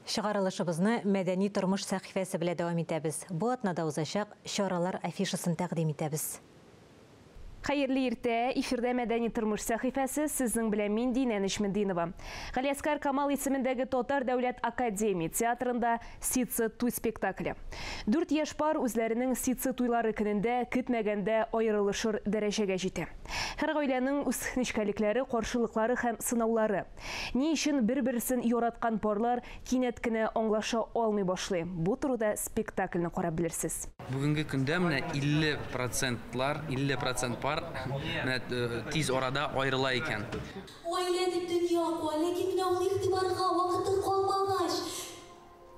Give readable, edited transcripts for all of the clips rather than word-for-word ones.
Чыгарылышыбызны Мәдәни тормыш сәхифәсе белә дәвам итәбез. Бу атнада узачак чаралар афишасын тәкъдим итәбез. Хәерле иртә! Эфирда Мәдәни тормыш сәхифәсе, сезнең белән мин Динә Нечметдинова. Галиәсгар Камал исемендәге Татар дәүләт академия театрында Ситсы туй спектакле. Дүрт яшь пар үзләренең ситсы туйлары көнендә көтмәгәндә аерылышыр дәрәҗәгә җитә. Һәр гаиләнең үз нечкәлекләре, каршылыклары һәм сынаулары. Ни өчен бер-берсен яраткан парлар кинәт кенә аңлаша алмый башлый? Бу турыда спектакльне карап белерсез. Бүгенге көндә менә 50 процентлар, 50 процент пар менә тиз арада аерыла икән. Гаилә дип дөнья куа, ләкин менә ул игътибарга вакыты калмагач,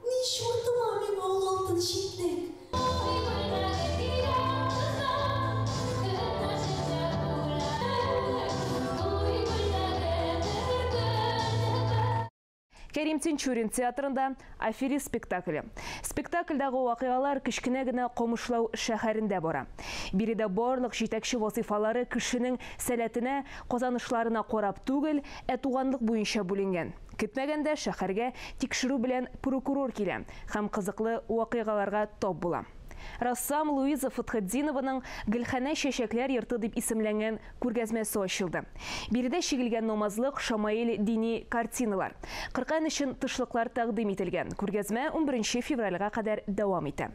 Ни чуртыма миңа ул алтын читлек? Кәрим Тинчурин театрында Аферист спектакле. Спектакльдәге вакыйгалар кечкенә генә Камышлау шәһәрендә бара. Биредә барлык җитәкче вазыйфалары кешенең сәләтенә, казанышларына карап түгел, ә туганлык буенча бүленгән. Көтмәгәндә шәһәргә тикшерү белән прокурор килә һәм кызыклы вакыйгаларга тап була. Рәссам Луиза Фәтхетдинованың Гөлханә чәчәкләр йорты дип исемләнгән күргәзмәсе ачылды. Биредә чигелгән намазлык, шамаил, дини картиналар, Коръән өчен тышлыклар тәкъдим ителгән. Күргәзмә унберенче февральгә кадәр дәвам итә.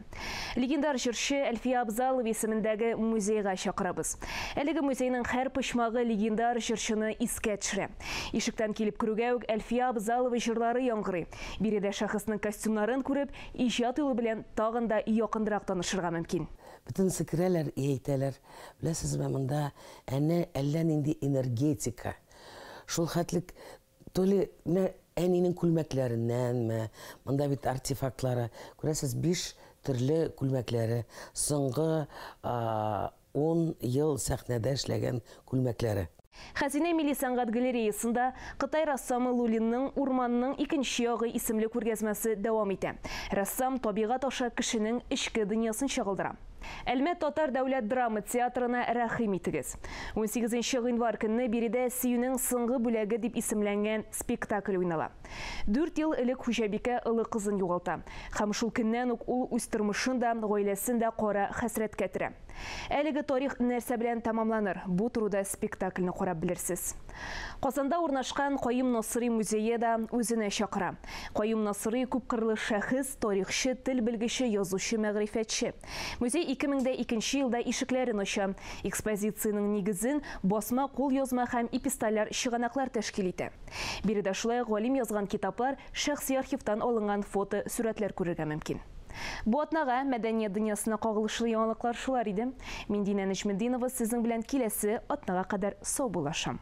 Легендар җырчы Әлфия Абзалова исемендәге музейга чакырабыз. Әлеге музейның һәр почмагы легендар җырчыны искә төшерә. Ишектән килеп керүгә үк Әлфия Абзалова җырлары яңгырый. Биредә шәхеснең костюмнарын күреп, иҗат юлы белән тагын да якынрак танышырга мөмкин. Бөтенесе керәләр и әйтәләр, беләсезме, монда әнә әллә нинди энергетика. Шул хәтлек то ли менә әнинең күлмәкләреннәнме, монда бит артефактлары, күрәсез, биш төрле күлмәкләре, соңгы ун ел сәхнәдә эшләгән күлмәкләре. Хәзинә милли сәнгать галереясында Кытай рәссамы Лулинның Урманның икенче ягы исемле күргәзмәсе дәвам итә. Рәссам табигать аша кешенең эчке дөньясын чагылдыра. Әлмәт татар дәүләт драма театрына рәхим итегез. Унсигезенче гыйнвар көнне биредә Сөюнең соңгы бүләге дип исемләнгән спектакль уйнала. Дүрт ел элек хуҗабикә олы кызын югалта. Һәм шул көннән үк ул үз тормышын да, гаиләсен дә кара хәсрәткә төрә. Әлеге тарих нәрсә белән тәмамланыр? Бу турыда спектакльне карап белерсез. Казанда урнашкан Каюм Насыйри музее да үзенә чакыра. Каюм Насыйри күпкырлы шәхес, тарихчы, тел белгече, язучы, мәгърифәтче. Музей 2002 елда ишекләрен ача. Экспозициянең нигезен басма, кулъязма һәм эпистоляр чыганаклар тәшкил итә. Биредә шулай ук галим язган китаплар, шәхси архивтан алынган фото-сурәтләр күрергә мөмкин. Бу атнага мәдәният дөньясына кагылышлы яңалыклар шулар иде. Мин Динә Нәҗметдинова сезнең белән киләсе атнага кадәр саубуллашам.